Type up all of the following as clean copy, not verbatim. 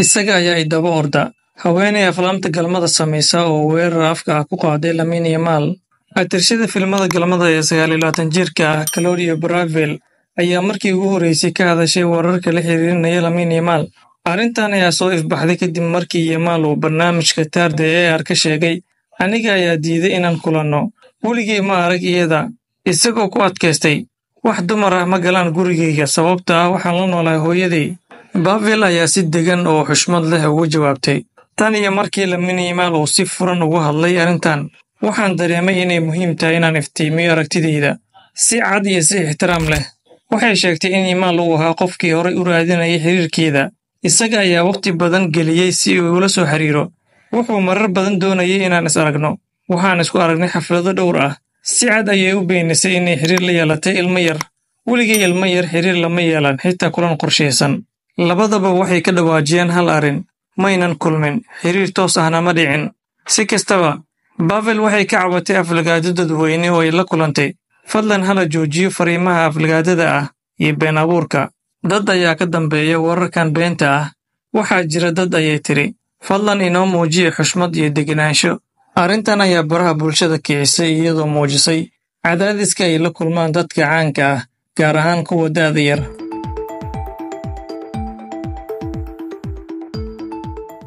Isaga ayaa i daba orda. Haweeney aflaamta galmada samaysa oo weerar afka ah ku qaaday Lamine Yamal. Atirshada filimada galmada ee 29 jirka ah Claudia Bravel ayaa markii ugu horreysay ka hadashay wararka la xiriirinaya Lamine Yamal. Arrintan ayaa soo ifbaxday kadib markii Yamal uu barnaamijka Tarde AR ka sheegay, "Aniga ayaa diiday inaan kulanno. Weligay ma arag iyada." Isagoo ku adkaystay, "Wax dumar ah ma galaan gurigayga sababtoo ah waxaan la noolahay hooyaday." Pavel ayaa si deggan oo xushmad leh uga jawaabtay, "Tan iyo markii Lamine Yamal uu si furan uga hadlay arrintan, waxaan dareemay inay muhiim tahay inaan iftiimiyo aragtidayda si cad iyo si ixtiraam leh." Waxay sheegtay in Yamal uu ahaa qofkii horay u raadinayay xiriirkeeda. Isaga ayaa waqti badan geliyey si uu ula soo xiriiro. Wuxuu marar badan doonayay inaan is aragno. Waxaan isku aragnay xaflado dhowr ah. Si cad ayay u beenisay inay xiriir la yeelatay ilmo yar. Weligay ilmo yar xiriir lama yeelan, xitaa kulan qorshaysan. Labadaba waxay ka dhawaajiyeen hal arrin: maynan kulmin, xiriir toos ahna ma dhicin. Si kastaba, Pavel waxay ka cabatay aflagaado dadweyne oo ay la kulantay. Fadlan hala joojiyo fariimaha aflagaadada ah iyo been abuurka. Dad ayaa ka dambeeya wararkan beenta ah. Waxaa jira dad ayay tiri. Fadlan inoo muujiya xushmad iyo degenaansho. Arrintan ayaa baraha bulshada kicisay iyadoo muujisay cadaadiska ay la kulmaan dadka caanka ah, gaar ahaan kuwa da'da yar.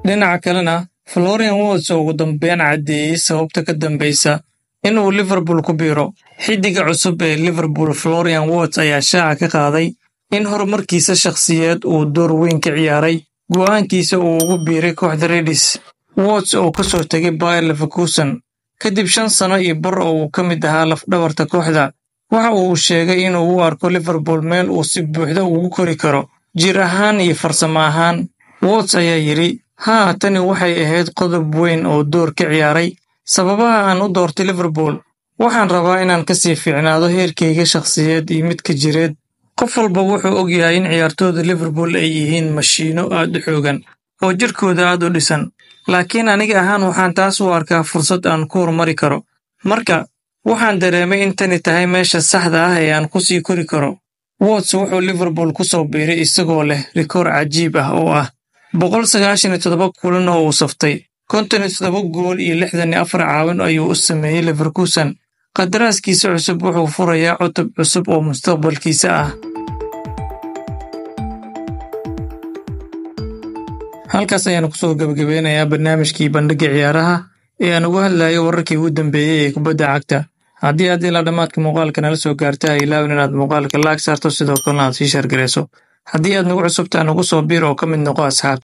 Dhinaca kalena, Florian Wirtz oo ugu dambeyn caddeeyey sababta ka dambeysa in uu Liverpool ku biiro. Xiddiga cusub ee Liverpool Florian Wirtz ayaa shaaca ka qaaday in horumarkiisa shakhsiyeed uu door weyn ka ciyaaray go'aankiisa uu ugu biiray kooxda Reds. Wirtz oo ka soo tegay Bayer Leverkusen kadib 5 sano iyo bar oo uu ka mid ahaa lafdhabarta kooxda, waxa uu sheegay inuu u arko Liverpool meel uu si buuxda ugu kori karo jir ahaan iyo farsamo ahaan. Wirtz ayaa yidhi, "Haa, tani waxay ahayd qodob weyn oo door ka ciyaaray sababaha aan u doortay Liverpool. Waxaan rabaa inaan ka sii fiicnaado heerkayga shakhsiyeed iyo midka jireed. Qof walba wuxuu ogyahay in ciyaartooyda Liverpool ay yihiin mashiinno aad u xooggan oo jirkooda aad u dhisan. Laakiin aniga ahaan waxaan taas u arkaa fursad aan ku horumari karo. Marka, waxaan dareemay in tani tahay meesha saxda ah ee aan ku sii kori karo." Wirtz wuxuu Liverpool ku soo biiray isagoo leh rikoor cajiib ah oo ah 197 kulan oo uu saftay, 57 gool iyo 64 caawin ayuu u sameeyey Leverkusen. Qandaraaskiisa cusub wuxuu furayaa cutub cusub oo mustaqbalkiisa ah. Halkaas ayaanu kusoo gabagabeynayaa barnaamijkii bandhigga ciyaaraha ee aan uga hadlayo wararkii ugu dambeeyey ee kubadda cagta. Haddii aad ilaa dhammaadka muuqaalka nala soo gaarta, ha ilaawin inaad muuqaalka like saarto, sidoo kalena aad sii share gareyso. Haddii aad nagu cusubtahay, nagu soo biir oo ka mid noqo asxaabta.